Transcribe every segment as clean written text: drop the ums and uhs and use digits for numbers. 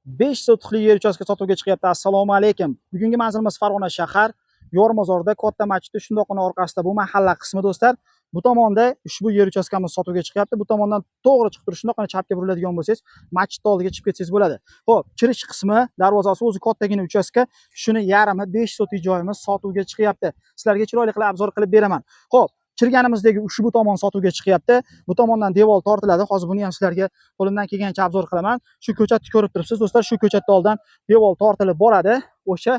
5 sotixli yer uchastka sotuvga chiqyapti. Assalomu alaykum. Bugungi manzilimiz Farg'ona shahar, Yormozorda, katta masjidni shundoqqina orqasida, bu mahalla qismi, do'stlar. Bu tomonda ushbu yer uchastkamiz sotuvga chiqyapti. Bu tomondan to'g'ri chiqib turib, shundoqqina chapga buriladigan bo'lsangiz, masjid oldiga chiqib ketsangiz bo'ladi. Xo'p, kirish qismi, darvozasi o'zi kattagina uchastka. Shuni yarmi, 5 sotik joyimiz sotuvga chiqyapti. Sizlarga chiroyli qilib обзор qilib beraman. Xo'p, kirganimizdagi ushbu tomon sotuvga chiqyapti. Bu tomondan devor tortiladi. Hozir buni ham sizlarga qo'limdan kelgancha обзор qilaman. Shu ko'chatni ko'rib turibsiz, do'stlar, shu ko'chatni oldidan devor tortilib boradi. O'sha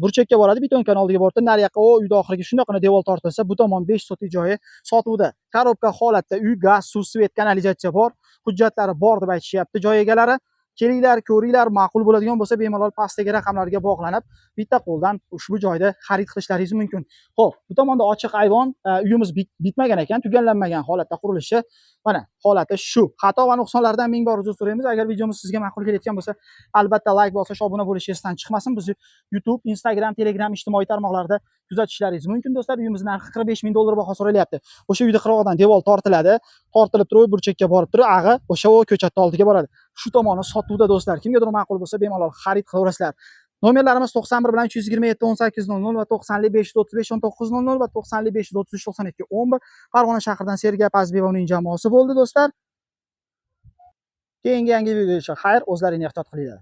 burchakka boradi, бетонка ni oldiga borib, nariyoqqa, u uyda oxiriga shundoqqina devor tortilsa, bu tomon 5 sotik joyi sotuvda. Коробка holatda uy, gaz, suv, свет, kanalizatsiya bor, hujjatlari bor deb aytishyapti joy egalari. Kelinglar, ko'ringlar, ma'qul bo'ladigan bo'lsa, bemalol pastdagi raqamlarga bog'lanib, bitta qo'ldan ushbu joyda xarid qilishlaringiz mumkin. Xo'p, bu tomonda ochiq ayvon, uyimiz bitmagan ekan, tugallanmagan holatda qurilishi. Mana holati shu. Xato va nuqsonlardan ming bor uzr so'raymiz. Agar videomiz sizga ma'qul kelayotgan bo'lsa, albatta layk bosish, obuna bo'lish esdan chiqmasin. Bizni YouTube, Instagram, Telegram ijtimoiy tarmoqlarda kuzatishlaringiz mumkin, do'stlar. Uyimiz narxi 45 ming dollar baho so'ralyapti. O'sha uyda qirg'oqdan devor tortiladi. Tortilib turib, burchakka borib turib, ag'i o'sha u ko'chatni oldiga boradi. Shu tomoni sotuvda, do'stlar. Kimgadir ma'qul bo'lsa, bemalol xarid qilaverasizlar. Nomerlarimiz 91 bilan 327 18 00 va 90 535 19 00 va 90 533 92 11. Farg'ona shahridan Sergey Pazbek va uning jamoasi bo'ldi, do'stlar. Keyingi yangi videogacha xayr, o'zlaringni ehtiyot qilinglar.